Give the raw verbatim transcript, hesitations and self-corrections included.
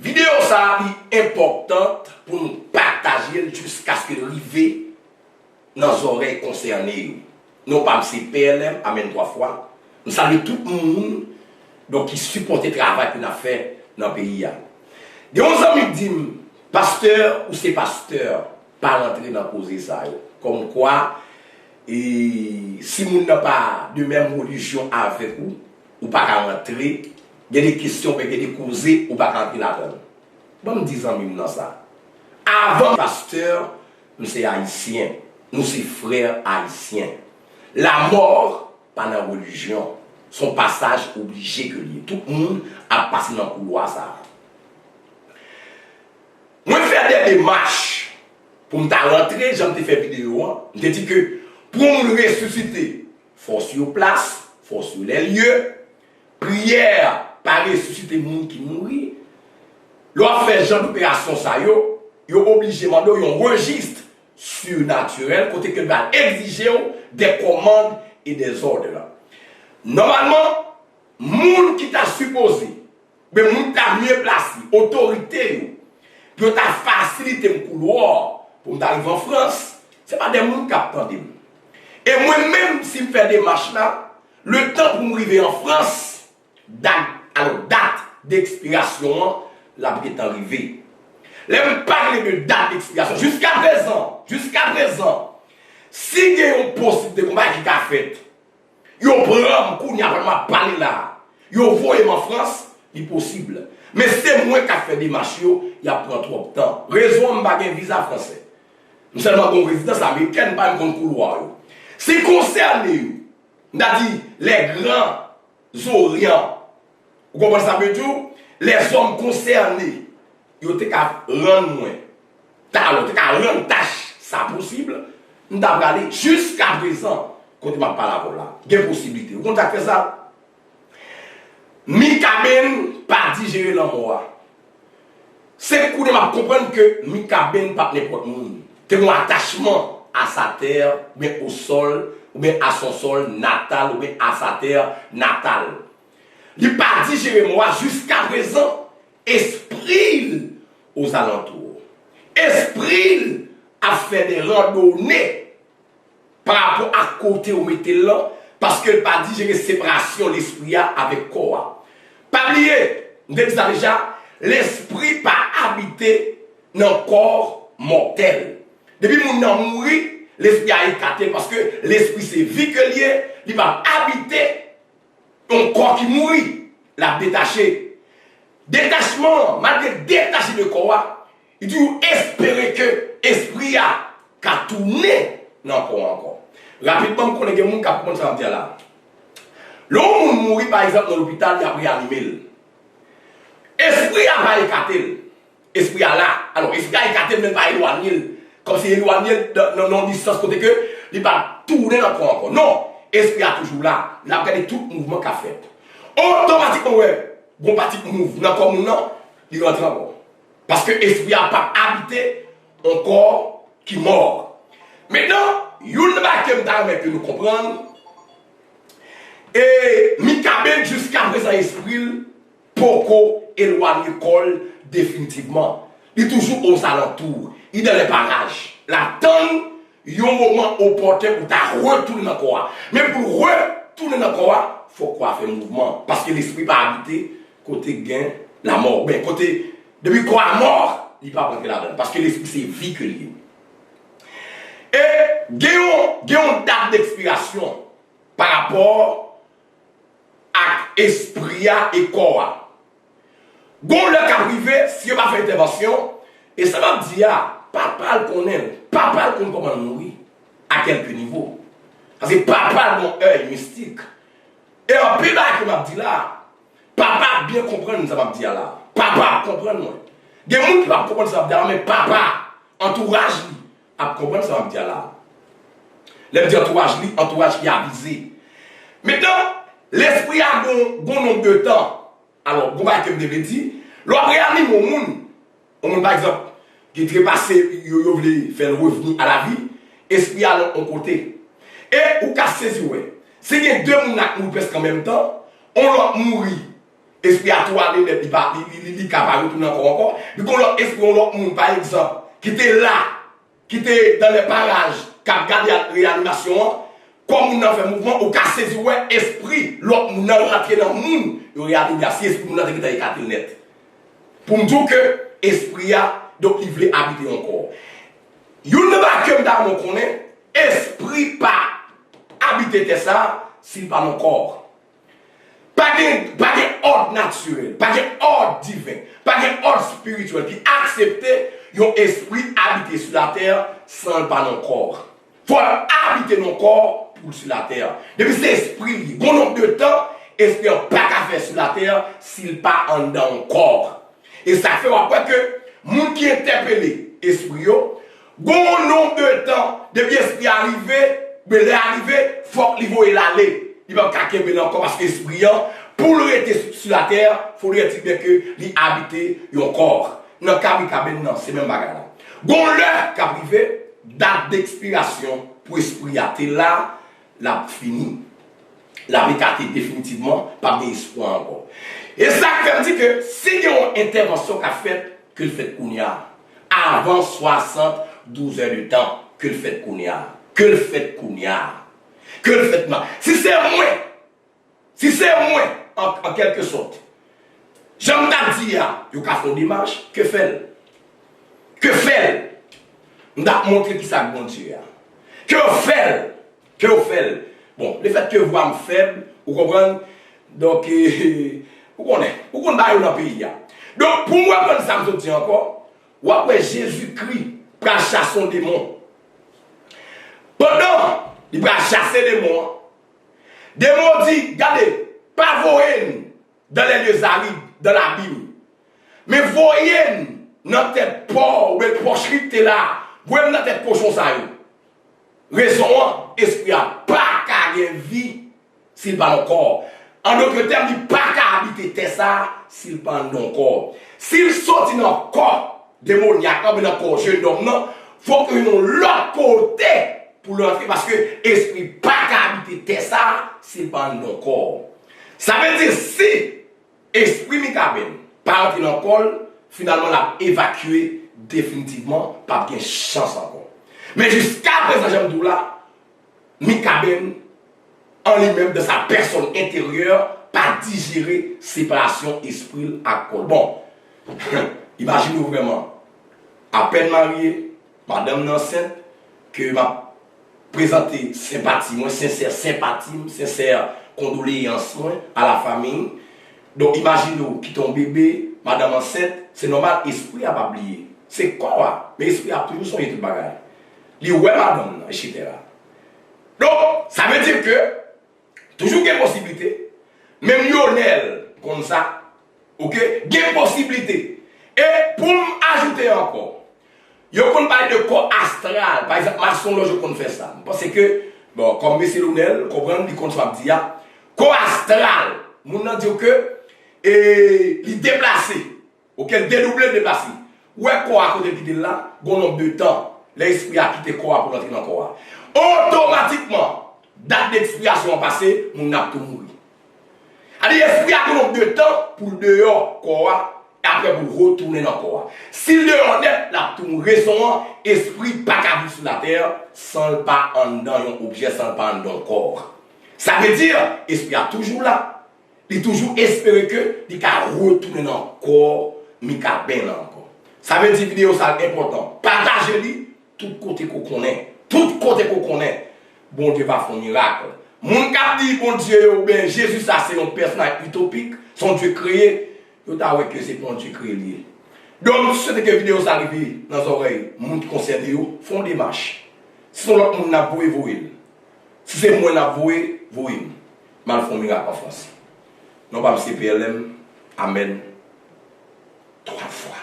Videyo sa a li enpòtan pou nou pataje l jiskaske l rive nan zòrèy konsène yo. Non pa m se P L M, amèn twa fwa. M salye tout moun donk ki sipòte travay ke n ap fè nan peyi a. Gen yon zanmi k di m, "Pastè, ou se pastè, pa rantre nan koze sa yo." Kòmkwa, e, si moun nan pa de menm relijyon avèk ou, ou pa ka rantre. Gen de kesyon, oubyen gen de koze, ou pa ka antre ladan l. Ban m di zanmi m nan sa. Avan pastè, m se ayisyen. Nou se frè ayisyen. Lanmò pa nan relijyon. Se yon pasaj oblije ke l ye. Tout moun ap pase nan koulwa sa a. Mwen fè de demach pou m ta rantre, jan m te fè videyo an. M te di ke pou yon moun resisite, fò sou plas, fò sou lè lye. Priyè pa resisite moun ki mouri. Lè w ap fè jan doperasyon sa yo, yo oblije mande w yon rejis sinatirèl kote ke l pral egzije w des commandes et des ordres. Nòmalman, moun ki ta sipoze, oubyen moun ki ta mye plase, otorite yo, pou yo ta fasilite m koulwa pou m ta rive an Frans, se pa de moun k ap tande m. E mwen menm, si m fè demach la, letan pou m rive an Frans, dat, alò, dat dekspirasyon an, l ap gentan rive. Lè m pale de dat dekspirasyon, jiskaprezan, jiskaprezan, si gen yon posiblite konba ki ka fèt, yo pran m kounye a pandan m ap pale la a, yo voye m an Frans, li posib. Men se mwen k ap fè demach yo, y ap pran twòp tan. Rezon an, m pa gen viza fransè. M sèlman gen yon rezidans amerikèn, m pa menm konn koulwa yo. Se konsène yo, m ta di, les grands orients. Ou konprann sa m vle di w? Lèzòm konsène, yo te ka rann mwen, talè, yo te ka rann tach sa posib, m ta prale jiskaprezan, kote m ap pale avè w la. Gen posiblite. Ou konn sa k fè sa? Mikaben pa dijere lanmò a. Se kounye a m ap konprann ke Mikaben pa t nenpòt moun. Te gen yon atachman à sa terre, oubyen au sol, oubyen à son sol natal, oubyen à sa terre natale. Li pa dijere mò a jiskaprezan, espri l ozalantou. Espri l ap fè de randone pa rapò ak kote ou mete l lan, paske l pa dijere separasyon lespri a avèk kò a. Pa bliye, m te di sa deja, lespri pa abite nan kò mòtèl. Depi moun nan mouri, lespri a ekate l, paske lespri se vi ke l ye, li p ap abite yon kò ki mouri, l ap detache. Detachman an, malgre l detache de kò a, li toujou espere ke espri a ka tounen nan kò a ankò. Rapidman, m konnen gen moun k ap konprann sa m ap di a la. Lè yon moun mouri, pa egzanp, nan lopital, y ap reyanime l. Espri a pa ekate l. Espri a la. Alò, espri a ekate l, men l pa elwanye l. Kòmsi elwanye l nan, nan, nan yon distans kote ke li pa tounen nan kò ankò. Non, espri a toujou la. L ap gade tout mouvman k ap fèt. Otomatikman, w wè, gon pati k mouv nan kò moun nan, li rantre ankò. Paske espri a p ap abite yon kò ki mò. Mentnan, youn nan bagay ke m ta renmen ke nou konprann, e Mikaben, jiskaprezan, espri l poko elwanye kò l definitivman. Li toujou ozalantou. Li dans les parages. L ap tann yon moman opòten pou ta retounen nan kò a. Men pou l retounen nan kò a, fòk kò a fè mouvman. Paske lespri pa abite kote gen lanmò. Oubyen kote, depi kò a mò, li p ap rantre ladan l. Paske lespri se vi ke l ye. E gen yon, gen yon dat dekspirasyon pa rapò ak espri a e kò a. Gon lè k ap rive, si yo pa fè entèvansyon, e sa m ap di a, papa l konnen l, papa l konn kòman l mouri, a kèlke nivo. Paske papa l gon èy mistik. E anpil bagay ke m ap di la, papa ap byen konprann sa m ap di a la. Papa ap konprann mwen. Gen moun ki p ap konprann sa m ap di a la, men papa, antouraj li, ap konprann sa m ap di a la. Lè m di antouraj li, antouraj ki avize. Mentnan, lespri a gon, gon nonb de tan. Alò, gon bagay ke m te vle di, lè w ap reyanime yon moun, yon moun, pa egzanp, ki trepase, yo, yo vle fè l revni a lavi, espri a nan yon kote. E ou ka sezi wè, si gen de moun k ap mouri prèske an menm tan, yon lòt mouri, Espri a tou ale nèt, li pa, li, li, li, li ka pa retounen ankò, ankò. Li gon lòt espri, yon lòt moun, pa egzanp, ki te la, ki te dans les parages, k ap gade ak reyanimasyon an, kò moun nan fè mouvman, ou ka sezi wè espri lòt moun nan rantre nan moun yo reyanime a, si espri moun nan te gentan ekate l nèt. Pou m di w ke espri a, donk, li vle abite yon kò. Youn nan bagay ke m ta renmen w konnen, espri pa abite tè sa a si l pa nan kò. Pa gen, pa gen òd natirèl, pa gen òd diven, pa gen òd espirityèl ki aksepte yon espri abite sou latè san l pa nan kò. Fò l abite nan kò pou l sou latè. Depi se espri l ye, gon nonb de tan espri an pa ka fè sou latè si l pa anndan yon kò. E sa k fè w ap wè ke moun ki entèpele espri yo, gon nonb de tan, depi espri a rive, men lè a rive, fòk li voye l ale. Li p ap ka kenbe l ankò paske espri an, pou l rete sou, sou latè, fò l rete byen ke li abite yon kò. Nan ka Mikaben nan, se menm bagay la. Gon lè k ap rive, dat dekspirasyon pou espri a te la, l ap fini. L ap ekate definitivman, p ap gen espwa ankò. E sa k fè m di ke si gen yon entèvansyon k ap fèt, ke l fèt kounye a. Avan swasant douz è de tan, ke l fèt kounye a. Ke l fèt kounye a. Ke l fèt ma-, si se mwen, si se mwen, an, an kèlke sòt, jan m t ap di a, yo ka fè yon demach, ke fè l. Ke fè l. M t ap montre kisa k Bondye a. Ke yo fè l. Ke yo fè l. Bon, lefètke vwa m fèb, ou konprann? Donk, eh, ou konnen, ou konn bagay yo nan peyi a. Donk, pou m reprann sa m sot di ankò, w ap wè Jezikri pral chase yon demon. Pandan li pral chase demon an, demon an di, gade, pa voye n dans les lieux arides, dans l'abîme. Men voye n nan tèt pò, oubyen pòch li te la, voye n nan tèt kochon sa yo. Rezon an, espri a pa ka gen vi si l pa nan kò. An dòt tèm, li pa ka abite tè sa a si l pa anndan kò. Si l soti nan kò demonyak lan, oubyen nan kò jenòm nan, fòk yon lòt kote pou l rantre, paske espri pa ka abite tè sa a si l pa anndan kò. Sa vle di, si espri Mikaben pa rantre nan kò l, finalman, l ap evakye definitivman, p ap gen chans ankò. Men jiska prezan, jan m di w la, Mikaben, an li menm, dans sa personne intérieure, pa dijere separasyon espri l ak kò l. Bon, imajine w vrèman, apèn marye, madanm nan ansent, ke m ap prezante senpati mwen, sensè senpati m, sensè kondoleyans mwen a la famiy. Donk, imajine w kite yon bebe, madanm ansent, se nòmal, espri a p ap bliye. Se kò a, men espri a ap toujou sonje tout bagay. Li wè madanm nan, etsetera. Donk, sa vle di ke toujou gen posiblite, menm Lyonel konn sa, oke, gen posiblite. E pou m ajoute ankò, yo konn pale de kò astral, pa egzanp, masonlòj yo konn fè sa. M panse ke, bon, kòm mesye Lyonel, konprann, li konn sa m ap di a, kò astral, moun nan di w ke, e, li deplase. Oke, l dedouble, l deplase. Ou wè kò a kote l kite l la, gon nonb de tan, lè espri a kite kò a pou l antre nan kò a. Otomatikman, dat dekspirasyon an pase, moun nan ap tou mouri. Sa vle di espri a gon nonb de tan pou l deyò kò a, e apre pou l retounen nan kò a. Si l deyò nèt, l ap tou mouri. Rezon an, espri pa ka viv sou latè san l pa anndan yon objè, san l pa anndan yon kò. Sa vle di, espri a toujou la. Li toujou espere ke li ka retounen nan kò Mikaben nan ankò. Sa vle di videyo sa a enpòtan. Pataje li tout kote ke w konnen. Tout kote ke w konnen. Bondye va fè yon mirak. Moun k ap di Bondye yo oubyen Jezi sa se yon pèsonaj itopik, se yon Dye kreye, yo ta wè ke se pa yon Dye kreye li ye. Donk, m swete ke videyo sa rive nan zòrèy moun ki konsène yo, fè yon demach. Si se yon lòt moun n ap voye, voye l. Si se mwen n ap voye, voye m. M al fè yon mirak an Frans. Non pa m se P L M. Amèn. Twa fwa.